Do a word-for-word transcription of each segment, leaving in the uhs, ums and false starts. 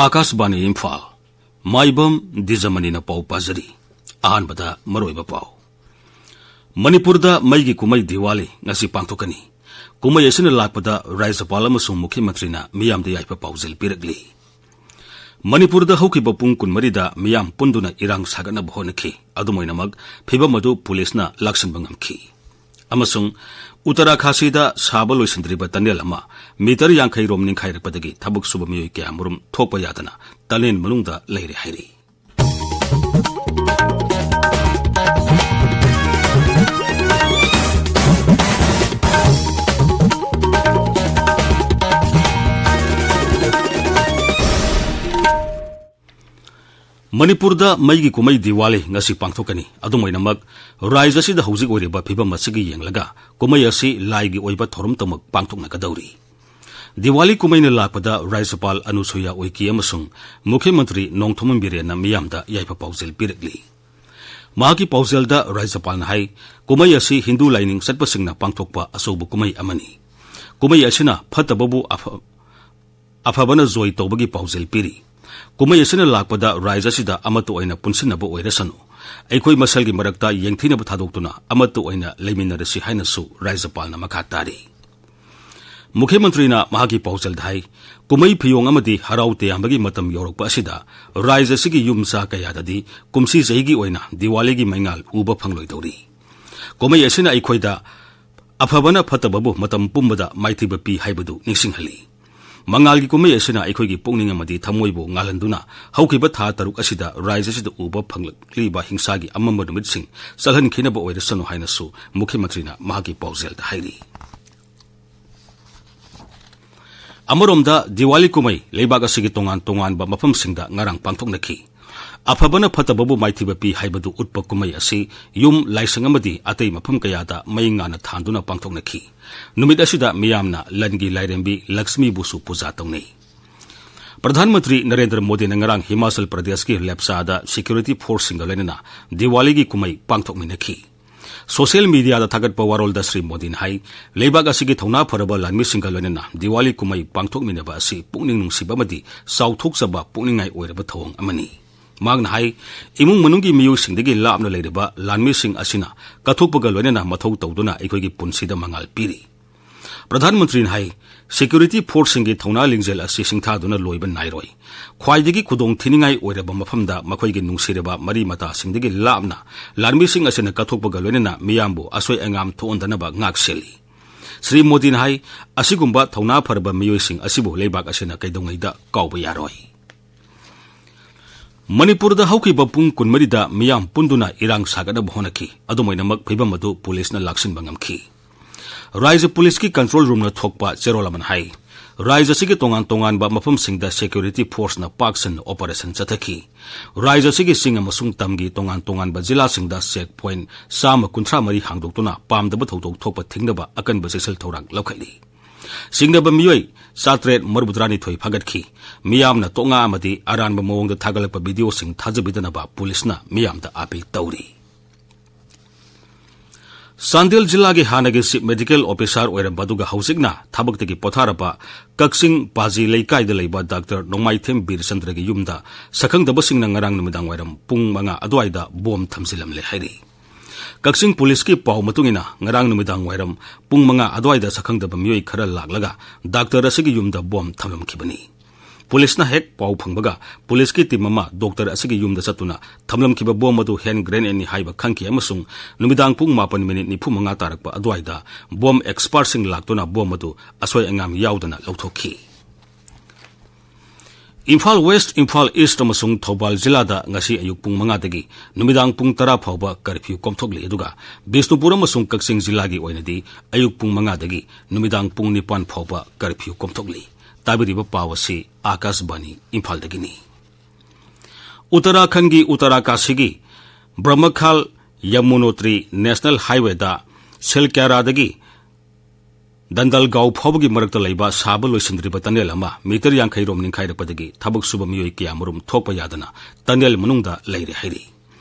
ꯑꯥꯀꯥꯁꯕꯥꯅꯤ ꯏꯝꯐꯥꯜ꯫ ꯃꯥꯏꯕꯝ ꯗꯤꯖꯃꯅꯤꯅ ꯄꯥꯎ ꯄꯥꯖꯔꯤ꯫ ꯑꯍꯥꯟꯕꯗ ꯃꯔꯨꯑꯣꯏꯕ ꯄꯥꯎ꯫ ꯃꯅꯤꯄꯨꯔꯗ ꯃꯩꯒꯤ ꯀꯨꯝꯍꯩ ꯗꯤꯋꯥꯂꯤ ꯉꯁꯤ ꯄꯥꯡꯊꯣꯛꯀꯅꯤ꯫ ꯀꯨꯝꯍꯩ ꯑꯁꯤꯅ ꯂꯥꯛꯄꯗ ꯔꯥꯖ꯭ꯌꯄꯥꯜ ꯑꯃꯁꯨꯡ ꯃꯨꯈ꯭ꯌ ꯃꯟꯇ꯭ꯔꯤꯅ ꯃꯤꯌꯥꯝꯗ ꯌꯥꯏꯐ ꯄꯥꯎꯖꯦꯜ ꯄꯤꯔꯛꯂꯤ꯫ ꯃꯅꯤꯄꯨꯔꯗ ꯍꯧꯈꯤꯕ ꯄꯨꯡ ꯀꯨꯟꯃꯔꯤꯗ ꯃꯤꯌꯥꯝ ꯄꯨꯟꯗꯨꯅ ꯏꯔꯥꯡ ꯁꯥꯒꯠꯅꯕ ꯍꯣꯠꯅꯈꯤ꯫ ꯑꯗꯨꯝ ꯑꯣꯏꯅꯃꯛ, ꯐꯤꯚꯝ ꯑꯗꯨ ꯄꯨꯂꯤꯁꯅ ꯂꯥꯛꯁꯤꯟꯕ ꯉꯝꯈꯤ꯫ ꯑꯃꯁꯨꯡ ꯎꯠꯇꯔꯥꯈꯥꯁꯤꯗ ꯁꯥꯕ ꯂꯣꯏꯁꯤꯟꯗ꯭ꯔꯤꯕ ꯇꯅꯦꯜ ꯑꯃ ꯃꯤꯇꯔ ꯌꯥꯡꯈꯩ ꯔꯣꯝ ꯅꯤꯡꯈꯥꯏꯔꯛꯄꯗꯒꯤ ꯊꯕꯛ ꯁꯨꯕ ꯃꯤꯑꯣꯏ ꯀꯌꯥꯃꯔꯨꯝ ꯊꯣꯛꯄ ꯌꯥꯗꯅ ꯇꯅꯦꯜ ꯃꯅꯨꯡꯗ ꯂꯩꯔꯦ ꯍꯥꯏꯔꯤ꯫ ꯃꯅꯤꯄꯨꯔꯗ ꯃꯩꯒꯤ ꯀꯨꯝꯍꯩ ꯗꯤꯋꯥꯂꯤ ꯉꯁꯤ ꯄꯥꯡꯊꯣꯛꯀꯅꯤ꯫ ꯑꯗꯨꯝ ꯑꯣꯏꯅꯃꯛ, ꯔꯥꯖ꯭ꯌ ꯑꯁꯤꯗ ꯍꯧꯖꯤꯛ ꯑꯣꯏꯔꯤꯕ ꯐꯤꯕꯝ ꯑꯁꯤꯒꯤ ꯌꯦꯡꯂꯒ ꯀꯨꯝꯍꯩ ꯑꯁꯤ ꯂꯥꯏꯒꯤ ꯑꯣꯏꯕ ꯊꯧꯔꯝꯇꯃꯛ ꯄꯥꯡꯊꯣꯛꯅꯒꯗꯧꯔꯤ꯫ ꯗꯤꯋꯥꯂꯤ ꯀꯨꯝꯍꯩꯅ ꯂꯥꯛꯄꯗ ꯔꯥꯖ꯭ꯌꯄꯥꯜ ꯑꯅꯨꯁꯨꯌꯥ ꯎꯏꯀꯦ ꯑꯃꯁꯨꯡ ꯃꯨꯈ꯭ꯌ ꯃꯟꯇ꯭ꯔꯤ ꯅꯣꯡꯊꯣꯝꯕꯝ ꯕꯤꯔꯦꯟꯅ ꯃꯤꯌꯥꯝꯗ ꯌꯥꯏꯐ ꯄꯥꯎꯖꯦꯜ ꯄꯤꯔꯛꯂꯤ꯫ ꯃꯍꯥꯛꯀꯤ ꯄꯥꯎꯖꯦꯜꯗ ꯔꯥꯖ꯭ꯌꯄꯥꯜꯅ ꯍꯥꯏ, ꯀꯨꯝꯍꯩ ꯑꯁꯤ ꯍꯤꯟꯗꯨ ꯂꯥꯏꯅꯤꯡ ꯆꯠꯄꯁꯤꯡꯅ ꯄꯥꯡꯊꯣꯛꯄ ꯑꯆꯧꯕ ꯀꯨꯝꯍꯩ ꯑꯃꯅꯤ꯫ ꯀꯨꯝꯍꯩ ꯑꯁꯤꯅ ꯐꯠꯇꯕꯕꯨ ꯑꯐ-, ꯑꯐꯕꯅ ꯖꯣꯏ ꯇꯧꯕꯒꯤ ꯄꯥꯎꯖꯦꯜ ꯄꯤꯔꯤ꯫ ꯀꯨꯝꯍꯩ ꯑꯁꯤꯅ ꯂꯥꯛꯄꯗ ꯔꯥꯖ꯭ꯌ ꯑꯁꯤꯗ ꯑꯃꯠꯇ ꯑꯣꯏꯅ ꯄꯨꯟꯁꯤꯟꯅꯕ ꯑꯣꯏꯔꯁꯅꯨ꯫ ꯑꯩꯈꯣꯏ ꯃꯁꯦꯜꯒꯤ ꯃꯔꯛꯇ ꯌꯦꯡꯊꯤꯅꯕ ꯊꯥꯗꯣꯛꯇꯨꯅ ꯑꯃꯠꯇ ꯑꯣꯏꯅ ꯂꯩꯃꯤꯟꯅꯔꯁꯤ ꯍꯥꯏꯅꯁꯨ ꯔꯥꯖ꯭ꯌꯄꯥꯜꯅ ꯃꯈꯥ ꯇꯥꯔꯤ꯫ ꯃꯨꯈ꯭ꯌ ꯃꯟꯇ꯭ꯔꯤꯅ ꯃꯍꯥꯛꯀꯤ ꯄꯥꯎꯖꯦꯜꯗ ꯍꯥꯏ, ꯀꯨꯝꯍꯩ ꯐꯤꯌꯣꯡ ꯑꯃꯗꯤ ꯍꯔꯥꯎ ꯇꯌꯥꯝꯕꯒꯤ ꯃꯇꯝ ꯌꯧꯔꯛꯄ ꯑꯁꯤꯗ ꯔꯥꯖ꯭ꯌ ꯑꯁꯤꯒꯤ ꯌꯨꯝ ꯆꯥ ꯀꯌꯥꯗꯗꯤ ꯀꯨꯝꯁꯤ ꯆꯍꯤꯒꯤ ꯑꯣꯏꯅ ꯗꯤꯋꯥꯂꯤꯒꯤ ꯃꯩꯉꯥꯜ ꯎꯕ ꯐꯪꯂꯣꯏꯗꯧꯔꯤ꯫ ꯀꯨꯝꯍꯩ ꯑꯁꯤꯅ ꯑꯩꯈꯣꯏꯗ ꯑꯐꯕꯅ ꯐꯠꯇꯕꯕꯨ ꯃꯇꯝ ꯄꯨꯝꯕꯗ ꯃꯥꯏꯊꯤꯕ ꯄꯤ ꯍꯥꯏꯕꯗꯨ ꯅꯤꯡꯁꯤꯡꯍꯜꯂꯤ꯫ ꯃꯉꯥꯜꯒꯤ ꯀꯨꯝꯍꯩ ꯑꯁꯤꯅ ꯑꯩꯈꯣꯏꯒꯤ ꯄꯨꯛꯅꯤꯡ ꯑꯃꯗꯤ ꯊꯃꯣꯏꯕꯨ ꯉꯥꯜꯍꯟꯗꯨꯅ ꯍꯧꯈꯤꯕ ꯊꯥ ꯇꯔꯨꯛ ꯑꯁꯤꯗ ꯔꯥꯖ꯭ꯌ ꯑꯁꯤꯗ ꯎꯕ ꯐꯪꯂꯛꯂꯤꯕ ꯍꯤꯡꯁꯥꯒꯤ ꯑꯃꯝꯕ ꯅꯨꯃꯤꯠꯁꯤꯡ ꯆꯠꯍꯟꯈꯤꯅꯕ ꯑꯣꯏꯔꯁꯅꯨ ꯍꯥꯏꯅꯁꯨ ꯃꯨꯈ꯭ꯌ ꯃꯟꯇ꯭ꯔꯤꯅ ꯃꯍꯥꯛꯀꯤ ꯄꯥꯎꯖꯦꯜꯗ ꯍꯥꯏꯔꯤ꯫ ꯑꯃꯔꯣꯝꯗ, ꯗꯤꯋꯥꯂꯤ ꯀꯨꯝꯍꯩ ꯂꯩꯕꯥꯛ ꯑꯁꯤꯒꯤ ꯇꯣꯉꯥꯟ ꯇꯣꯉꯥꯟꯕ ꯃꯐꯝꯁꯤꯡꯗ ꯉꯔꯥꯡ ꯄꯥꯡꯊꯣꯛꯅꯈꯤ꯫ ꯑꯐꯕꯅ ꯐꯠꯇꯕꯕꯨ ꯃꯥꯏꯊꯤꯕ ꯄꯤ ꯍꯥꯏꯕꯗꯨ ꯎꯠꯄ ꯀꯨꯝꯍꯩ ꯑꯁꯤ ꯌꯨꯝ, ꯂꯥꯏꯁꯪ ꯑꯃꯗꯤ ꯑꯇꯩ ꯃꯐꯝ ꯀꯌꯥꯗ ꯃꯩ ꯉꯥꯟꯅ ꯊꯥꯟꯗꯨꯅ ꯄꯥꯡꯊꯣꯛꯅꯈꯤ꯫ ꯅꯨꯃꯤꯠ ꯑꯁꯤꯗ ꯃꯤꯌꯥꯝꯅ ꯂꯟꯒꯤ ꯂꯥꯏꯔꯦꯝꯕꯤ ꯂꯛꯁꯃꯤꯕꯨꯁꯨ ꯄꯨꯖꯥ ꯇꯧꯅꯩ꯫ ꯄ꯭ꯔꯙꯥꯟ ꯃꯟꯇ꯭ꯔꯤ ꯅꯔꯦꯟꯗ꯭ꯔ ꯃꯣꯗꯤꯅ ꯉꯔꯥꯡ ꯍꯤꯃꯥꯆꯜ ꯄ꯭ꯔꯗꯦꯁꯀꯤ ꯂꯦꯞꯆꯥꯗ ꯁꯦꯀ꯭ꯌꯨꯔꯤꯇꯤ ꯐꯣꯔꯁꯁꯤꯡꯒ ꯂꯣꯏꯅꯅ ꯗꯤꯋꯥꯂꯤꯒꯤ ꯀꯨꯝꯍꯩ ꯄꯥꯡꯊꯣꯛꯃꯤꯟꯅꯈꯤ꯫ ꯁꯣꯁꯤꯌꯦꯜ ꯃꯤꯗꯤꯌꯥꯗ ꯊꯥꯒꯠꯄ ꯋꯥꯔꯣꯜꯗ ꯁ꯭ꯔꯤ ꯃꯣꯗꯤꯅ ꯍꯥꯏ, ꯂꯩꯕꯥꯛ ꯑꯁꯤꯒꯤ ꯊꯧꯅꯥ ꯐꯔꯕ ꯂꯥꯟꯃꯤꯁꯤꯡꯒ ꯂꯣꯏꯅꯅ ꯗꯤꯋꯥꯂꯤ ꯀꯨꯝꯍꯩ ꯄꯥꯡꯊꯣꯛꯃꯤꯟꯅꯕ ꯑꯁꯤ ꯄꯨꯛꯅꯤꯡ ꯅꯨꯡꯁꯤꯕ ꯑꯃꯗꯤ ꯆꯥꯎꯊꯣꯛꯆꯕ ꯄꯣꯛꯅꯤꯡꯉꯥꯏ ꯑꯣꯏꯔꯕ ꯊꯧꯑꯣꯡ ꯑꯃꯅꯤ꯫ ꯃꯍꯥꯛꯅ ꯍꯥꯏ, ꯏꯃꯨꯡ ꯃꯅꯨꯡꯒꯤ ꯃꯤꯑꯣꯏꯁꯤꯡꯗꯒꯤ ꯂꯥꯞꯅ ꯂꯩꯔꯕ ꯂꯥꯟꯃꯤꯁꯤꯡ ꯑꯁꯤꯅ ꯀꯠꯊꯣꯛꯄꯒ ꯂꯣꯏꯅꯅ ꯃꯊꯧ ꯇꯧꯗꯨꯅ ꯑꯩꯈꯣꯏꯒꯤ ꯄꯨꯟꯁꯤꯗ ꯃꯉꯥꯜ ꯄꯤꯔꯤ꯫ ꯄ꯭ꯔꯙꯥꯟ ꯃꯟꯇ꯭ꯔꯤꯅ ꯍꯥꯏ, ꯁꯦꯀ꯭ꯌꯨꯔꯤꯇꯤ ꯐꯣꯔꯁꯁꯤꯡꯒꯤ ꯊꯧꯅꯥ ꯂꯤꯡꯖꯦꯜ ꯑꯁꯤ ꯁꯤꯡꯊꯥꯗꯨꯅ ꯂꯣꯏꯕ ꯅꯥꯏꯔꯣꯏ꯫ ꯈ꯭ꯋꯥꯏꯗꯒꯤ ꯈꯨꯗꯣꯡ ꯊꯤꯅꯤꯡꯉꯥꯏ ꯑꯣꯏꯔꯕ ꯃꯐꯝꯗ ꯃꯈꯣꯏꯒꯤ ꯅꯨꯡꯁꯤꯔꯕ ꯃꯔꯤ ꯃꯇꯥꯁꯤꯡꯗꯒꯤ ꯂꯥꯞꯅ ꯂꯥꯟꯃꯤꯁꯤꯡ ꯑꯁꯤꯅ ꯀꯠꯊꯣꯛꯄꯒ ꯂꯣꯏꯅꯅ ꯃꯤꯌꯥꯝꯕꯨ ꯑꯁꯣꯏ ꯑꯉꯥꯝ ꯊꯣꯛꯍꯟꯗꯅꯕ ꯉꯥꯛ ꯁꯦꯜꯂꯤ꯫ ꯁ꯭ꯔꯤ ꯃꯣꯗꯤꯅ ꯍꯥꯏ, ꯑꯁꯤꯒꯨꯝꯕ ꯊꯧꯅꯥ ꯐꯔꯕ ꯃꯤꯑꯣꯏꯁꯤꯡ ꯑꯁꯤꯕꯨ ꯂꯩꯕꯥꯛ ꯑꯁꯤꯅ ꯀꯩꯗꯧꯉꯩꯗ ꯀꯥꯎꯕ ꯌꯥꯔꯣꯏ꯫ ꯃꯅꯤꯄꯨꯔꯗ ꯍꯧꯈꯤꯕ ꯄꯨꯡ ꯀꯨꯟꯃꯔꯤꯗ ꯃꯤꯌꯥꯝ ꯄꯨꯟꯗꯨꯅ ꯏꯔꯥꯡ ꯁꯥꯒꯠꯅꯕ ꯍꯣꯠꯅꯈꯤ꯫ ꯑꯗꯨꯝ ꯑꯣꯏꯅꯃꯛ, ꯐꯤꯕꯝ ꯑꯗꯨ ꯄꯨꯂꯤꯁꯅ ꯂꯥꯛꯁꯤꯟꯕ ꯉꯝꯈꯤ꯫ ꯔꯥꯏꯖ꯭ꯌ ꯄꯨꯂꯤꯁꯀꯤ ꯀꯟꯇ꯭ꯔꯣꯜ ꯔꯨꯝꯅ ꯊꯣꯛꯄ ꯆꯦꯔꯣꯜ ꯑꯃꯅ ꯍꯥꯏ, ꯔꯥꯏꯖ꯭ꯌ ꯑꯁꯤꯒꯤ ꯇꯣꯉꯥꯟ ꯇꯣꯉꯥꯟꯕ ꯃꯐꯝꯁꯤꯡꯗ ꯁꯦꯀ꯭ꯌꯨꯔꯤꯇꯤ ꯐꯣꯔꯁꯅ ꯄꯥꯛ ꯁꯟꯅ ꯑꯣꯄꯔꯦꯁꯟ ꯆꯠꯊꯈꯤ꯫ ꯔꯥꯏꯖ꯭ꯌ ꯑꯁꯤꯒꯤ ꯆꯤꯡ ꯑꯃꯁꯨꯡ ꯇꯝꯒꯤ ꯇꯣꯉꯥꯟ ꯇꯣꯉꯥꯟꯕ ꯖꯤꯂꯥꯁꯤꯡꯗ ꯆꯦꯛ ꯄꯣꯏꯟꯠ ꯆꯥꯝꯃ ꯀꯨꯟꯊ꯭ꯔꯥ ꯃꯔꯤ ꯍꯥꯡꯗꯣꯛꯇꯨꯅ ꯄꯥꯝꯗꯕ ꯊꯧꯗꯣꯛ ꯊꯣꯛꯄ ꯊꯤꯡꯅꯕ ꯑꯀꯟꯕ ꯆꯦꯛꯁꯤꯜ ꯊꯧꯔꯥꯡ ꯂꯧꯈꯠꯂꯤ꯫ ꯆꯤꯡꯅꯕ ꯃꯤꯑꯣꯏ ꯆꯥꯇ꯭ꯔꯦꯠ ꯃꯔꯤꯐꯨꯇꯔꯥꯅꯤꯊꯣꯏ ꯐꯥꯒꯠꯈꯤ꯫ ꯃꯤꯌꯥꯝꯅ ꯇꯣꯛꯉꯥ ꯑꯃꯗꯤ ꯑꯔꯥꯟꯕ ꯃꯑꯣꯡꯗ ꯊꯥꯒꯠꯂꯛꯄ ꯚꯤꯗꯤꯑꯣꯁꯤꯡ ꯊꯥꯖꯕꯤꯗꯅꯕ ꯄꯨꯂꯤꯁꯅ ꯃꯤꯌꯥꯝꯗ ꯑꯥꯄꯤꯜ ꯇꯧꯔꯤ꯫ ꯆꯥꯟꯗꯦꯜ ꯖꯤꯂꯥꯒꯤ ꯍꯥꯟꯅꯒꯤ ꯆꯤꯐ ꯃꯦꯗꯤꯀꯦꯜ ꯑꯣꯐꯤꯁꯥꯔ ꯑꯣꯏꯔꯝꯕ ꯑꯗꯨꯒ ꯍꯧꯖꯤꯛꯅ ꯊꯕꯛꯇꯒꯤ ꯄꯣꯊꯥꯔꯕ ꯀꯛꯆꯤꯡ ꯄꯥꯖꯤ ꯂꯩꯀꯥꯏꯗ ꯂꯩꯕ ꯗꯥꯛꯇꯔ ꯅꯣꯡꯃꯥꯏꯊꯦꯝ ꯕꯤꯔꯆꯟꯗ꯭ꯔꯒꯤ ꯌꯨꯝꯗ ꯁꯛꯈꯪꯗꯕꯁꯤꯡꯅ ꯉꯔꯥꯡ ꯅꯨꯃꯤꯗꯥꯡ ꯋꯥꯏꯔꯝ ꯄꯨꯡ ꯃꯉꯥ ꯑꯗꯨꯋꯥꯏꯗ ꯕꯣꯝ ꯊꯝꯖꯤꯜꯂꯝꯂꯦ ꯍꯥꯏꯔꯤ꯫ ꯀꯛꯆꯤꯡ ꯄꯨꯂꯤꯁꯀꯤ ꯄꯥꯎ ꯃꯇꯨꯡ ꯏꯟꯅ, ꯉꯔꯥꯡ ꯅꯨꯃꯤꯗꯥꯡ ꯋꯥꯏꯔꯝ ꯄꯨꯡ ꯃꯉꯥ ꯑꯗꯨꯋꯥꯏꯗ ꯁꯛꯈꯪꯗꯕ ꯃꯤꯑꯣꯏ ꯈꯔ ꯂꯥꯛꯂꯒ ꯗꯥꯛꯇꯔ ꯑꯁꯤꯒꯤ ꯌꯨꯝꯗ ꯕꯣꯝ ꯊꯝꯂꯝꯈꯤꯕꯅꯤ꯫ ꯄꯨꯂꯤꯁꯅ ꯍꯦꯛ ꯄꯥꯎ ꯐꯪꯕꯒ ꯄꯨꯂꯤꯁꯀꯤ ꯇꯤꯝ ꯑꯃ ꯗꯣꯛꯇꯔ ꯑꯁꯤꯒꯤ ꯌꯨꯝꯗ ꯆꯠꯇꯨꯅ ꯊꯝꯂꯝꯈꯤꯕ ꯕꯣꯝ ꯑꯗꯨ ꯍꯦꯟ ꯒ꯭ꯔꯦꯅꯦꯗꯅꯤ ꯍꯥꯏꯕ ꯈꯪꯈꯤ ꯑꯃꯁꯨꯡ ꯅꯨꯃꯤꯗꯥꯡ ꯄꯨꯡ ꯃꯥꯄꯟ ꯃꯤꯅꯤꯠ ꯅꯤꯐꯨ ꯃꯉꯥ ꯇꯥꯔꯛꯄ ꯑꯗꯨꯋꯥꯏꯗ ꯕꯣꯝ ꯑꯦꯛꯁꯄꯔꯠꯁꯤꯡ ꯂꯥꯛꯇꯨꯅ ꯕꯣꯝ ꯑꯗꯨ ꯑꯁꯣꯏ ꯑꯉꯥꯝ ꯌꯥꯎꯗꯅ ꯂꯧꯊꯣꯛꯈꯤ꯫ ꯏꯝꯐꯥꯜ ꯋꯦꯁ꯭ꯠ, ꯏꯝꯐꯥꯜ ꯏꯁ꯭ꯠ ꯑꯃꯁꯨꯡ ꯊꯧꯕꯥꯜ ꯖꯤꯂꯥꯗ ꯉꯁꯤ ꯑꯌꯨꯛ ꯄꯨꯡ ꯃꯉꯥꯗꯒꯤ ꯅꯨꯃꯤꯗꯥꯡ ꯄꯨꯡ ꯇꯔꯥ ꯐꯥꯎꯕ ꯀꯔꯐ꯭ꯌꯨ ꯀꯣꯝꯊꯣꯛꯂꯤ, ꯑꯗꯨꯒ ꯕꯤꯁꯅꯨꯄꯨꯔ ꯑꯃꯁꯨꯡ ꯀꯛꯆꯤꯡ ꯖꯤꯂꯥꯒꯤ ꯑꯣꯏꯅꯗꯤ ꯑꯌꯨꯛ ꯄꯨꯡ ꯃꯉꯥꯗꯒꯤ ꯅꯨꯃꯤꯗꯥꯡ ꯄꯨꯡ ꯅꯤꯄꯥꯟ ꯐꯥꯎꯕ ꯀꯔꯐ꯭ꯌꯨ ꯀꯣꯝꯊꯣꯛꯂꯤ꯫ ꯇꯥꯕꯤꯔꯤꯕ ꯄꯥꯎ ꯑꯁꯤ ꯑꯥꯀꯥꯁꯕꯥꯅꯤ ꯏꯝꯐꯥꯜꯗꯒꯤꯅꯤ꯫ ꯎꯠꯇꯔꯥꯈꯟꯗꯒꯤ ꯎꯠꯇꯔꯥꯀꯥꯁꯤꯒꯤ ꯕ꯭ꯔꯍꯃꯈꯥꯜ ꯌꯃꯨꯅꯣꯇ꯭ꯔꯤ ꯅꯦꯁꯅꯦꯜ ꯍꯥꯏꯋꯦꯗ ꯁꯤꯜꯀ꯭ꯌꯥꯔꯥꯗꯒꯤ ꯗꯟꯗꯜꯒꯥꯎ ꯐꯥꯎꯕꯒꯤ ꯃꯔꯛꯇ ꯂꯩꯕ ꯁꯥꯕ ꯂꯣꯏꯁꯤꯟꯗ꯭ꯔꯤꯕ ꯇꯅꯦꯜ ꯑꯃ ꯃꯤꯇꯔ ꯌꯥꯡꯈꯩ ꯔꯣꯝ ꯅꯤꯡꯈꯥꯏꯔꯛꯄꯗꯒꯤ ꯊꯕꯛ ꯁꯨꯕ ꯃꯤꯑꯣꯏ ꯀꯌꯥꯃꯔꯨꯝ ꯊꯣꯛꯄ ꯌꯥꯗꯅ ꯇꯅꯦꯜ ꯃꯅꯨꯡꯗ ꯂꯩꯔꯦ ꯍꯥꯏꯔꯤ꯫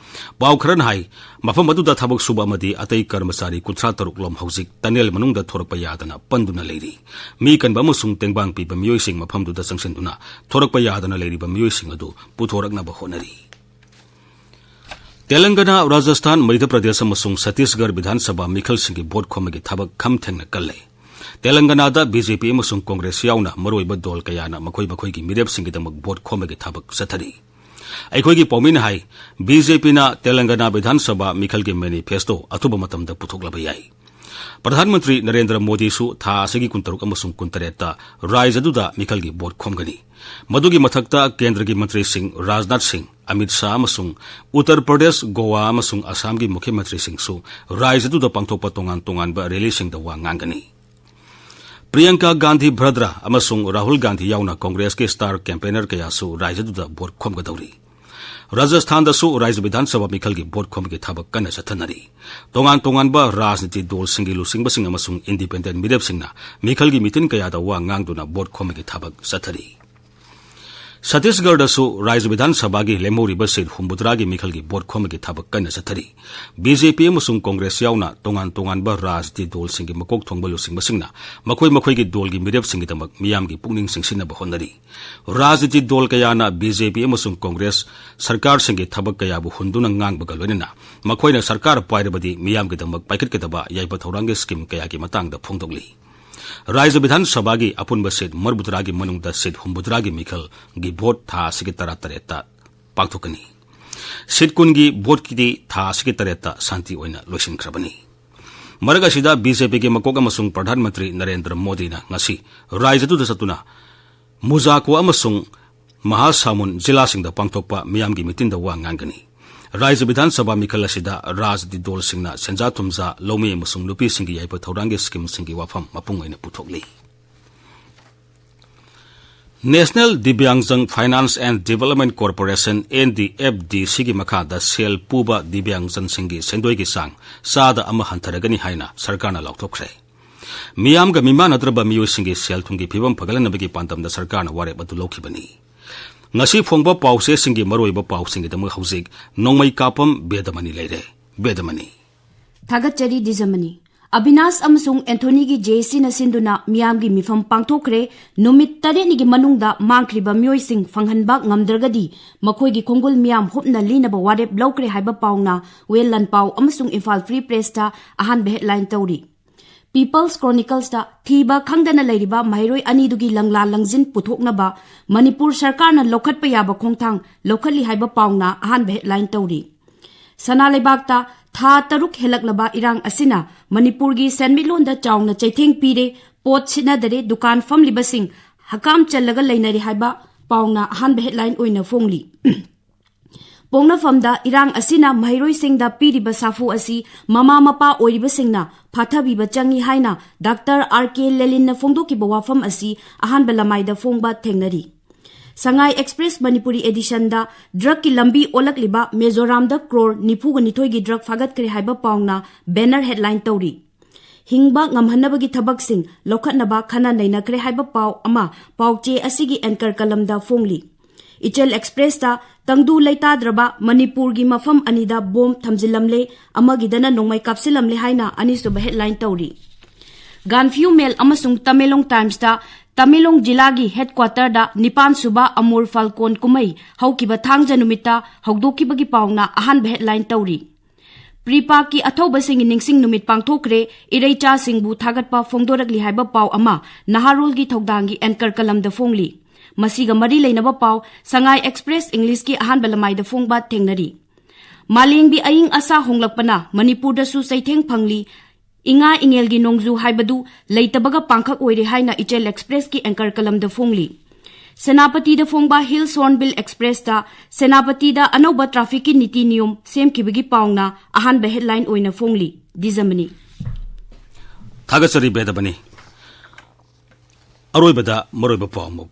ꯄꯥꯎ ꯈꯔꯅ ꯍꯥꯏ, ꯃꯐꯝ ꯑꯗꯨꯗ ꯊꯕꯛ ꯁꯨꯕ ꯑꯃꯗꯤ ꯑꯇꯩ ꯀꯔꯃꯆꯥꯔꯤ ꯀꯨꯟꯊ꯭ꯔꯥ ꯇꯔꯨꯛ ꯂꯣꯝ ꯍꯧꯖꯤꯛ tunnel ꯃꯅꯨꯡꯗ ꯊꯣꯔꯛꯄ ꯌꯥꯗꯅ ꯄꯟꯗꯨꯅ ꯂꯩꯔꯤ꯫ ꯃꯤ ꯀꯟꯕ ꯑꯃꯁꯨꯡ ꯇꯦꯡꯕꯥꯡ ꯄꯤꯕ ꯃꯤꯑꯣꯏꯁꯤꯡ ꯃꯐꯝꯗꯨꯗ ꯆꯪꯁꯤꯟꯗꯨꯅ ꯊꯣꯔꯛꯄ ꯌꯥꯗꯅ ꯂꯩꯔꯤꯕ ꯃꯤꯑꯣꯏꯁꯤꯡ ꯑꯗꯨ ꯄꯨꯊꯣꯔꯛꯅꯕ ꯍꯣꯠꯅꯔꯤ꯫ ꯇꯦꯂꯪꯒꯅꯥ, ꯔꯥꯖꯁꯊꯥꯟ, ꯃꯙ꯭ꯌ ꯄ꯭ꯔꯗꯦꯁ ꯑꯃꯁꯨꯡ ꯁꯠꯇꯤꯁꯒꯔ ꯕꯤꯙꯥꯟ ꯁꯚꯥ ꯃꯤꯈꯜꯁꯤꯡꯒꯤ ꯚꯣꯠ ꯈꯣꯝꯕꯒꯤ ꯊꯕꯛ ꯈꯝ ꯊꯦꯡꯅ ꯀꯜꯂꯦ꯫ ꯇꯦꯂꯪꯒꯅꯥꯗ ꯕꯤ ꯖꯦ ꯄꯤ ꯑꯃꯁꯨꯡ ꯀꯣꯡꯒ꯭ꯔꯦꯁ ꯌꯥꯎꯅ ꯃꯔꯨꯑꯣꯏꯕ ꯗꯣꯜ ꯀꯌꯥꯅ ꯃꯈꯣꯏ ꯃꯈꯣꯏꯒꯤ ꯃꯤꯔꯦꯞꯁꯤꯡꯒꯤꯗꯃꯛ ꯚꯣꯠ ꯈꯣꯝꯕꯒꯤ ꯊꯕꯛ ꯆꯠꯊꯔꯤ꯫ ꯑꯩꯈꯣꯏꯒꯤ ꯄꯥꯎꯃꯤꯅ ꯍꯥꯏ, ꯕꯤ ꯖꯦ ꯄꯤꯅ ꯇꯦꯂꯪꯒꯅꯥ ꯕꯤꯙꯥꯟ ꯁꯚꯥ ꯃꯤꯈꯜꯒꯤ manifesto ꯑꯊꯨꯕ ꯃꯇꯝꯗ ꯄꯨꯊꯣꯛꯂꯕ ꯌꯥꯏ꯫ ꯄ꯭ꯔꯙꯥꯟ ꯃꯟꯇ꯭ꯔꯤ ꯅꯔꯦꯟꯗ꯭ꯔ ꯃꯣꯗꯤꯁꯨ ꯊꯥ ꯑꯁꯤꯒꯤ ꯀꯨꯟꯇꯔꯨꯛ ꯑꯃꯁꯨꯡ ꯀꯨꯟꯇꯔꯦꯠꯇ ꯔꯥꯖ꯭ꯌ ꯑꯗꯨꯗ ꯃꯤꯈꯜꯒꯤ ꯚꯣꯠ ꯈꯣꯝꯒꯅꯤ꯫ ꯃꯗꯨꯒꯤ ꯃꯊꯛꯇ ꯀꯦꯟꯗ꯭ꯔꯒꯤ ꯃꯟꯇ꯭ꯔꯤꯁꯤꯡ ꯔꯥꯖꯅꯥꯊ ꯁꯤꯡ, ꯑꯃꯤꯠ ꯁꯥꯍ ꯑꯃꯁꯨꯡ ꯎꯠꯇꯔ ꯄ꯭ꯔꯗꯦꯁ, ꯒꯣꯋꯥ ꯑꯃꯁꯨꯡ ꯑꯁꯥꯝꯒꯤ ꯃꯨꯈ꯭ꯌ ꯃꯟꯇ꯭ꯔꯤꯁꯤꯡꯁꯨ ꯔꯥꯖ꯭ꯌ ꯑꯗꯨꯗ ꯄꯥꯡꯊꯣꯛꯄ ꯇꯣꯉꯥꯟ ꯇꯣꯉꯥꯟꯕ rallyꯁꯤꯡꯗ ꯋꯥ ꯉꯥꯡꯒꯅꯤ꯫ ꯄ꯭ꯔꯤꯌꯪꯀꯥ ꯒꯥꯟꯙꯤ ꯚꯗ꯭ꯔꯥ ꯑꯃꯁꯨꯡ ꯔꯥꯍꯨꯜ ꯒꯥꯟꯙꯤ ꯌꯥꯎꯅ ꯀꯣꯡꯒ꯭ꯔꯦꯁꯀꯤ star campaigner ꯀꯌꯥꯁꯨ ꯔꯥꯖ꯭ꯌ ꯑꯗꯨꯗ ꯚꯣꯠ ꯈꯣꯝꯒꯗꯧꯔꯤ꯫ ꯔꯥꯖꯁꯊꯥꯟꯗꯁꯨ ꯔꯥꯖ꯭ꯌ ꯕꯤꯙꯥꯟ ꯁꯚꯥ ꯃꯤꯈꯜꯒꯤ ꯚꯣꯠ ꯈꯣꯝꯕꯒꯤ ꯊꯕꯛ ꯀꯟꯅ ꯆꯠꯊꯅꯔꯤ꯫ ꯇꯣꯉꯥꯟ ꯇꯣꯉꯥꯟꯕ ꯔꯥꯖꯅꯤꯇꯤ ꯗꯣꯜꯁꯤꯡꯒꯤ ꯂꯨꯆꯤꯡꯕꯁꯤꯡ ꯑꯃꯁꯨꯡ independent ꯃꯤꯔꯦꯞꯁꯤꯡꯅ ꯃꯤꯈꯜꯒꯤ ꯃꯤꯇꯤꯟ ꯀꯌꯥꯗ ꯋꯥ ꯉꯥꯡꯗꯨꯅ ꯚꯣꯠ ꯈꯣꯝꯕꯒꯤ ꯊꯕꯛ ꯆꯠꯊꯔꯤ꯫ ꯁꯠꯇꯤꯁꯒꯔꯗꯁꯨ ꯔꯥꯖ꯭ꯌ ꯕꯤꯙꯥꯟ ꯁꯚꯥꯒꯤ ꯂꯦꯝꯍꯧꯔꯤꯕ seat ꯍꯨꯝꯐꯨꯇꯔꯥꯒꯤ ꯃꯤꯈꯜꯒꯤ ꯚꯣꯠ ꯈꯣꯝꯕꯒꯤ ꯊꯕꯛ ꯀꯟꯅ ꯆꯠꯊꯔꯤ꯫ ꯕꯤ ꯖꯦ ꯄꯤ ꯑꯃꯁꯨꯡ ꯀꯣꯡꯒ꯭ꯔꯦꯁ ꯌꯥꯎꯅ ꯇꯣꯉꯥꯟ ꯇꯣꯉꯥꯟꯕ ꯔꯥꯖꯅꯤꯇꯤ ꯗꯣꯜꯁꯤꯡꯒꯤ ꯃꯀꯣꯛ ꯊꯣꯡꯕ ꯂꯨꯆꯤꯡꯕꯁꯤꯡꯅ ꯃꯈꯣꯏ ꯃꯈꯣꯏꯒꯤ ꯗꯣꯜꯒꯤ ꯃꯤꯔꯦꯞꯁꯤꯡꯒꯤꯗꯃꯛ ꯃꯤꯌꯥꯝꯒꯤ ꯄꯨꯛꯅꯤꯡ ꯆꯤꯡꯁꯤꯟꯅꯕ ꯍꯣꯠꯅꯔꯤ꯫ ꯔꯥꯖꯅꯤꯇꯤ ꯗꯣꯜ ꯀꯌꯥꯅ ꯕꯤ ꯖꯦ ꯄꯤ ꯑꯃꯁꯨꯡ ꯀꯣꯡꯒ꯭ꯔꯦꯁ ꯁꯔꯀꯥꯔꯁꯤꯡꯒꯤ ꯊꯕꯛ ꯀꯌꯥꯕꯨ ꯍꯨꯟꯗꯨꯅ ꯉꯥꯡꯕꯒ ꯂꯣꯏꯅꯅ ꯃꯈꯣꯏꯅ ꯁꯔꯀꯥꯔ ꯄꯥꯏꯔꯕꯗꯤ ꯃꯤꯌꯥꯝꯒꯤꯗꯃꯛ ꯄꯥꯏꯈꯠꯀꯗꯕ ꯌꯥꯏꯐ ꯊꯧꯔꯥꯡꯒꯤ scheme ꯀꯌꯥꯒꯤ ꯃꯇꯥꯡꯗ ꯐꯣꯡꯗꯣꯛꯂꯤ꯫ ꯔꯥꯖ꯭ꯌ ꯕꯤꯙꯥꯟ ꯁꯚꯥꯒꯤ ꯑꯄꯨꯟꯕ seat ꯃꯔꯤꯐꯨꯇꯔꯥꯒꯤ ꯃꯅꯨꯡꯗ seat ꯍꯨꯝꯐꯨꯇꯔꯥꯒꯤ ꯃꯤꯈꯜꯒꯤ ꯚꯣꯠ ꯊꯥ ꯑꯁꯤꯒꯤ ꯇꯔꯥꯇꯔꯦꯠꯇ ꯄꯥꯡꯊꯣꯛꯀꯅꯤ꯫ Seat ꯀꯨꯟꯒꯤ ꯚꯣꯠꯀꯤꯗꯤ ꯊꯥ ꯑꯁꯤꯒꯤ ꯇꯔꯦꯠꯇ ꯁꯥꯟꯇꯤ ꯑꯣꯏꯅ ꯂꯣꯏꯁꯤꯟꯈ꯭ꯔꯕꯅꯤ꯫ ꯃꯔꯛ ꯑꯁꯤꯗ ꯕꯤ ꯖꯦ ꯄꯤꯒꯤ ꯃꯀꯣꯛ ꯑꯃꯁꯨꯡ ꯄ꯭ꯔꯙꯥꯟ ꯃꯟꯇ꯭ꯔꯤ ꯅꯔꯦꯟꯗ꯭ꯔ ꯃꯣꯗꯤꯅ ꯉꯁꯤ ꯔꯥꯖ꯭ꯌ ꯑꯗꯨꯗ ꯆꯠꯇꯨꯅ ꯃꯨꯖꯥꯀꯣ ꯑꯃꯁꯨꯡ ꯃꯍꯥꯁꯥꯃꯨꯟ ꯖꯤꯂꯥꯁꯤꯡꯗ ꯄꯥꯡꯊꯣꯛꯄ ꯃꯤꯌꯥꯝꯒꯤ ꯃꯤꯇꯤꯟꯗ ꯋꯥ ꯉꯥꯡꯒꯅꯤ꯫ ꯔꯥꯖ꯭ꯌ ꯕꯤꯙꯥꯟ ꯁꯚꯥ ꯃꯤꯈꯜ ꯑꯁꯤꯗ ꯔꯥꯖꯅꯤꯇꯤ ꯗꯣꯜꯁꯤꯡꯅ ꯁꯦꯟꯖꯥ ꯊꯨꯝꯖꯥ, ꯂꯧꯃꯤ ꯑꯃꯁꯨꯡ ꯅꯨꯄꯤꯁꯤꯡꯒꯤ ꯌꯥꯏꯐ ꯊꯧꯔꯥꯡꯒꯤ schemeꯁꯤꯡꯒꯤ ꯋꯥꯐꯝ ꯃꯄꯨꯡ ꯑꯣꯏꯅ ꯄꯨꯊꯣꯛꯂꯤ꯫ National Divyangjan Finance and Development Corporation, N D F D Cꯒꯤ ꯃꯈꯥꯗ ꯁꯦꯜ ꯄꯨꯕ ꯗꯤꯕ꯭ꯌꯥꯡꯖꯟꯁꯤꯡꯒꯤ ꯁꯦꯟꯗꯣꯏꯒꯤ ꯆꯥꯡ ꯆꯥꯗ ꯑꯃ ꯍꯟꯊꯔꯒꯅꯤ ꯍꯥꯏꯅ ꯁꯔꯀꯥꯔꯅ ꯂꯥꯎꯊꯣꯛꯈ꯭ꯔꯦ꯫ ꯃꯤꯌꯥꯝꯒ ꯃꯤꯃꯥꯟꯅꯗ꯭ꯔꯕ ꯃꯤꯑꯣꯏꯁꯤꯡꯒꯤ ꯁꯦꯜ ꯊꯨꯝꯒꯤ ꯐꯤꯕꯝ ꯐꯒꯠꯍꯟꯅꯕꯒꯤ ꯄꯥꯟꯗꯝꯗ ꯁꯔꯀꯥꯔꯅ ꯋꯥꯔꯦꯞ ꯑꯗꯨ ꯂꯧꯈꯤꯕꯅꯤ꯫ ꯉꯁꯤ ꯐꯣꯡꯕ ꯄꯥꯎꯆꯦꯁꯤꯡꯒꯤ ꯃꯔꯨꯑꯣꯏꯕ ꯄꯥꯎꯁꯤꯡꯒꯤꯗꯃꯛ ꯍꯧꯖꯤꯛ ꯅꯣꯡꯃꯩ ꯀꯥꯞꯄꯝ ꯕꯦꯗꯃꯅꯤ ꯂꯩꯔꯦ꯫ ꯕꯦꯗꯃꯅꯤ꯫ ꯊꯥꯒꯠꯆꯔꯤ ꯗꯤꯖꯃꯅꯤ꯫ ꯑꯕꯤꯅꯥꯁ ꯑꯃꯁꯨꯡ ꯑꯦꯟꯊꯣꯅꯤꯒꯤ ꯖꯦ ꯁꯤꯅ ꯁꯤꯟꯗꯨꯅ ꯃꯤꯌꯥꯝꯒꯤ ꯃꯤꯐꯝ ꯄꯥꯡꯊꯣꯛꯈ꯭ꯔꯦ꯫ ꯅꯨꯃꯤꯠ ꯇꯔꯦꯠꯅꯤꯒꯤ ꯃꯅꯨꯡꯗ ꯃꯥꯡꯈ꯭ꯔꯤꯕ ꯃꯤꯑꯣꯏꯁꯤꯡ ꯐꯪꯍꯟꯕ ꯉꯝꯗ꯭ꯔꯒꯗꯤ ꯃꯈꯣꯏꯒꯤ ꯈꯣꯡꯒꯨꯜ ꯃꯤꯌꯥꯝ ꯍꯨꯞꯅ ꯂꯤꯅꯕ ꯋꯥꯔꯦꯞ ꯂꯧꯈ꯭ꯔꯦ ꯍꯥꯏꯕ ꯄꯥꯎꯅ ꯋꯦꯜ ꯂꯟꯄꯥꯎ ꯑꯃꯁꯨꯡ ꯏꯝꯐꯥꯜ ꯐ꯭ꯔꯤ ꯄ꯭ꯔꯦꯁꯇ ꯑꯍꯥꯟꯕ ꯍꯦꯗꯂꯥꯏꯟ ꯇꯧꯔꯤ꯫ ꯄꯤꯄꯜꯁ ꯀ꯭ꯔꯣꯅꯤꯀꯜꯁꯇ ꯊꯤꯕ ꯈꯪꯗꯅ ꯂꯩꯔꯤꯕ ꯃꯍꯩꯔꯣꯏ ꯑꯅꯤꯗꯨꯒꯤ ꯂꯪꯂꯥ ꯂꯪꯖꯤꯟ ꯄꯨꯊꯣꯛꯅꯕ ꯃꯅꯤꯄꯨꯔ ꯁꯔꯀꯥꯔꯅ ꯂꯧꯈꯠꯄ ꯌꯥꯕ ꯈꯣꯡꯊꯥꯡ ꯂꯧꯈꯠꯂꯤ ꯍꯥꯏꯕ ꯄꯥꯎꯅ ꯑꯍꯥꯟꯕ ꯍꯦꯗꯂꯥꯏꯟ ꯇꯧꯔꯤ꯫ ꯁꯅꯥ ꯂꯩꯕꯥꯛꯇ ꯊꯥ ꯇꯔꯨꯛ ꯍꯦꯜꯂꯛꯂꯕ ꯏꯔꯥꯡ ꯑꯁꯤꯅ ꯃꯅꯤꯄꯨꯔꯒꯤ ꯁꯦꯟꯃꯤꯠꯂꯣꯟꯗ ꯆꯥꯎꯅ ꯆꯩꯊꯦꯡ ꯄꯤꯔꯦ, ꯄꯣꯠ ꯁꯤꯠꯅꯗꯔꯦ, ꯗꯨꯀꯥꯟ ꯐꯝꯂꯤꯕꯁꯤꯡ ꯍꯀꯥꯝ ꯆꯜꯂꯒ ꯂꯩꯅꯔꯦ ꯍꯥꯏꯕ ꯄꯥꯎꯅ ꯑꯍꯥꯟꯕ ꯍꯦꯗꯂꯥꯏꯟ ꯑꯣꯏꯅ ꯐꯣꯡꯂꯤ꯫ ꯄꯣꯛꯅꯐꯝꯗ ꯏꯔꯥꯡ ꯑꯁꯤꯅ ꯃꯍꯩꯔꯣꯏꯁꯤꯡꯗ ꯄꯤꯔꯤꯕ ꯁꯥꯐꯨ ꯑꯁꯤ ꯃꯃꯥ ꯃꯄꯥ ꯑꯣꯏꯔꯤꯕꯁꯤꯡꯅ ꯐꯥꯊꯕꯤꯕ ꯆꯪꯏ ꯍꯥꯏꯅ ꯗꯥꯛꯇꯔ ꯑꯥꯔ ꯀꯦ ꯂꯦꯂꯤꯟꯅ ꯐꯣꯡꯗꯣꯛꯈꯤꯕ ꯋꯥꯐꯝ ꯑꯁꯤ ꯑꯍꯥꯟꯕ ꯂꯃꯥꯏꯗ ꯐꯣꯡꯕ ꯊꯦꯡꯅꯔꯤ꯫ ꯁꯉꯥꯏ ꯑꯦꯛꯁꯄ꯭ꯔꯦꯁ ꯃꯅꯤꯄꯨꯔꯤ ꯑꯦꯗꯤꯁꯟꯗ ꯗ꯭ꯔꯒꯀꯤ ꯂꯝꯕꯤ ꯑꯣꯜꯂꯛꯂꯤꯕ ꯃꯤꯖꯣꯔꯥꯝꯗ ꯀ꯭ꯔꯣꯔ ꯅꯤꯐꯨꯒ ꯅꯤꯊꯣꯏꯒꯤ ꯗ꯭ꯔꯒ ꯐꯥꯒꯠꯈ꯭ꯔꯦ ꯍꯥꯏꯕ ꯄꯥꯎꯅ ꯕꯦꯅꯔ ꯍꯦꯗꯂꯥꯏꯟ ꯇꯧꯔꯤ꯫ ꯍꯤꯡꯕ ꯉꯝꯍꯟꯅꯕꯒꯤ ꯊꯕꯛꯁꯤꯡ ꯂꯧꯈꯠꯅꯕ ꯈꯟꯅ ꯅꯩꯅꯈ꯭ꯔꯦ ꯍꯥꯏꯕ ꯄꯥꯎ ꯑꯃ ꯄꯥꯎꯆꯦ ꯑꯁꯤꯒꯤ ꯑꯦꯡꯀꯔ ꯀꯂꯝꯗ ꯐꯣꯡꯂꯤ꯫ ꯏꯆꯦꯜ ꯑꯦꯛꯁꯄ꯭ꯔꯦꯁꯇ ꯇꯪꯗꯨ ꯂꯩꯇꯥꯗ꯭ꯔꯕ ꯃꯅꯤꯄꯨꯔꯒꯤ ꯃꯐꯝ ꯑꯅꯤꯗ ꯕꯣꯝ ꯊꯝꯖꯤꯜꯂꯝꯂꯦ, ꯑꯃꯒꯤꯗꯅ ꯅꯣꯡꯃꯩ ꯀꯥꯞꯁꯤꯜꯂꯝꯂꯦ ꯍꯥꯏꯅ ꯑꯅꯤꯁꯨꯕ ꯍꯦꯗꯂꯥꯏꯟ ꯇꯧꯔꯤ꯫ ꯒꯥꯟꯐꯤꯌꯨ ꯃꯦꯜ ꯑꯃꯁꯨꯡ ꯇꯃꯦꯡꯂꯣꯡ ꯇꯥꯏꯝꯁꯇ ꯇꯃꯦꯡꯂꯣꯡ ꯖꯤꯂꯥꯒꯤ ꯍꯦꯗꯀ꯭ꯋꯥꯇꯔꯗ ꯅꯤꯄꯥꯟ ꯁꯨꯕ ꯑꯃꯨꯔ ꯐꯥꯜꯀꯣꯟ ꯀꯨꯝꯍꯩ ꯍꯧꯈꯤꯕ ꯊꯥꯡꯖ ꯅꯨꯃꯤꯠꯇ ꯍꯧꯗꯣꯛꯈꯤꯕꯒꯤ ꯄꯥꯎꯅ ꯑꯍꯥꯟꯕ ꯍꯦꯗꯂꯥꯏꯟ ꯇꯧꯔꯤ꯫ ꯄ꯭ꯔꯤꯄꯥꯛꯀꯤ ꯑꯊꯧꯕꯁꯤꯡꯒꯤ ꯅꯤꯡꯁꯤꯡ ꯅꯨꯃꯤꯠ ꯄꯥꯡꯊꯣꯛꯈ꯭ꯔꯦ, ꯏꯔꯩꯆꯥꯁꯤꯡꯕꯨ ꯊꯥꯒꯠꯄ ꯐꯣꯡꯗꯣꯔꯛꯂꯤ ꯍꯥꯏꯕ ꯄꯥꯎ ꯑꯃ ꯅꯍꯥꯔꯣꯜꯒꯤ ꯊꯧꯗꯥꯡꯒꯤ ꯑꯦꯡꯀꯔ ꯀꯂꯝꯗ ꯐꯣꯡꯂꯤ꯫ ꯃꯁꯤꯒ ꯃꯔꯤ ꯂꯩꯅꯕ ꯄꯥꯎ ꯁꯉꯥꯏ ꯑꯦꯛꯁꯄ꯭ꯔꯦꯁ ꯏꯪꯂꯤꯁꯀꯤ ꯑꯍꯥꯟꯕ ꯂꯃꯥꯏꯗ ꯐꯣꯡꯕ ꯊꯦꯡꯅꯔꯤ꯫ ꯃꯥꯂꯦꯝꯒꯤ ꯑꯏꯪ ꯑꯁꯥ ꯍꯣꯡꯂꯛꯄꯅ ꯃꯅꯤꯄꯨꯔꯗꯁꯨ ꯆꯩꯊꯦꯡ ꯐꯪꯂꯤ, ꯏꯉꯥ ꯏꯉꯦꯜꯒꯤ ꯅꯣꯡꯖꯨ ꯍꯥꯏꯕꯗꯨ ꯂꯩꯇꯕꯒ ꯄꯥꯡꯈꯛ ꯑꯣꯏꯔꯦ ꯍꯥꯏꯅ ꯏꯆꯦꯜ ꯑꯦꯛꯁꯄ꯭ꯔꯦꯁꯀꯤ ꯑꯦꯡꯀꯔ ꯀꯂꯝꯗ ꯐꯣꯡꯂꯤ꯫ ꯁꯦꯅꯥꯄꯇꯤꯗ ꯐꯣꯡꯕ ꯍꯤꯜꯁ ꯍꯣꯔꯟꯕꯤꯜ ꯑꯦꯛꯁꯄ꯭ꯔꯦꯁꯇ ꯁꯦꯅꯥꯄꯇꯤꯗ ꯑꯅꯧꯕ ꯇ꯭ꯔꯥꯐꯤꯛꯀꯤ ꯅꯤꯇꯤ ꯅꯤꯌꯣꯝ ꯁꯦꯝꯈꯤꯕꯒꯤ ꯄꯥꯎꯅ ꯑꯍꯥꯟꯕ ꯍꯦꯗꯂꯥꯏꯟ ꯑꯣꯏꯅ ꯐꯣꯡꯂꯤ꯫ ꯗꯤꯖꯃꯅꯤ꯫ ꯊꯥꯒꯠꯆꯔꯤ ꯕꯦꯗꯕꯅꯤ꯫ ꯑꯔꯣꯏꯕꯗ ꯃꯔꯨꯑꯣꯏꯕ ꯄꯥꯎ ꯑꯃꯨꯛ꯫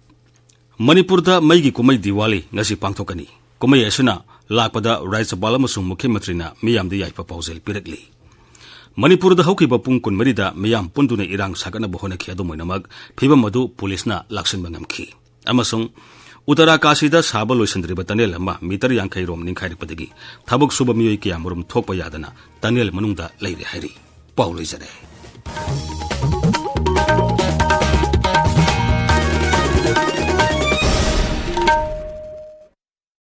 ꯃꯅꯤꯄꯨꯔꯗ ꯃꯩꯒꯤ ꯀꯨꯝꯍꯩ ꯗꯤꯋꯥꯂꯤ ꯉꯁꯤ ꯄꯥꯡꯊꯣꯛꯀꯅꯤ꯫ ꯀꯨꯝꯍꯩ ꯑꯁꯤꯅ ꯂꯥꯛꯄꯗ ꯔꯥꯖ꯭ꯌꯄꯥꯜ ꯑꯃꯁꯨꯡ ꯃꯨꯈ꯭ꯌ ꯃꯟꯇ꯭ꯔꯤꯅ ꯃꯤꯌꯥꯝꯗ ꯌꯥꯏꯐ ꯄꯥꯎꯖꯦꯜ ꯄꯤꯔꯛꯂꯤ꯫ ꯃꯅꯤꯄꯨꯔꯗ ꯍꯧꯈꯤꯕ ꯄꯨꯡ ꯀꯨꯟꯃꯔꯤꯗ ꯃꯤꯌꯥꯝ ꯄꯨꯟꯗꯨꯅ ꯏꯔꯥꯡ ꯁꯥꯒꯠꯅꯕ ꯍꯣꯠꯅꯈꯤ꯫ ꯑꯗꯨꯝ ꯑꯣꯏꯅꯃꯛ, ꯐꯤꯕꯝ ꯑꯗꯨ ꯄꯨꯂꯤꯁꯅ ꯂꯥꯛꯁꯤꯟꯕ ꯉꯝꯈꯤ꯫ ꯑꯃꯁꯨꯡ ꯎꯇꯔꯥꯀꯥꯁꯤꯗ ꯁꯥꯕ ꯂꯣꯏꯁꯤꯟꯗ꯭ꯔꯤꯕ ꯇꯅꯦꯜ ꯑꯃ ꯃꯤꯇꯔ ꯌꯥꯡꯈꯩ ꯔꯣꯝ ꯅꯤꯡꯈꯥꯏꯔꯛꯄꯗꯒꯤ ꯊꯕꯛ ꯁꯨꯕ ꯃꯤꯑꯣꯏ ꯀꯌꯥꯃꯔꯨꯝ ꯊꯣꯛꯄ ꯌꯥꯗꯅ ꯇꯅꯦꯜ ꯃꯅꯨꯡꯗ ꯂꯩꯔꯦ ꯍꯥꯏꯔꯤ꯫ ꯄꯥꯎ ꯂꯣꯏꯖꯔꯦ꯫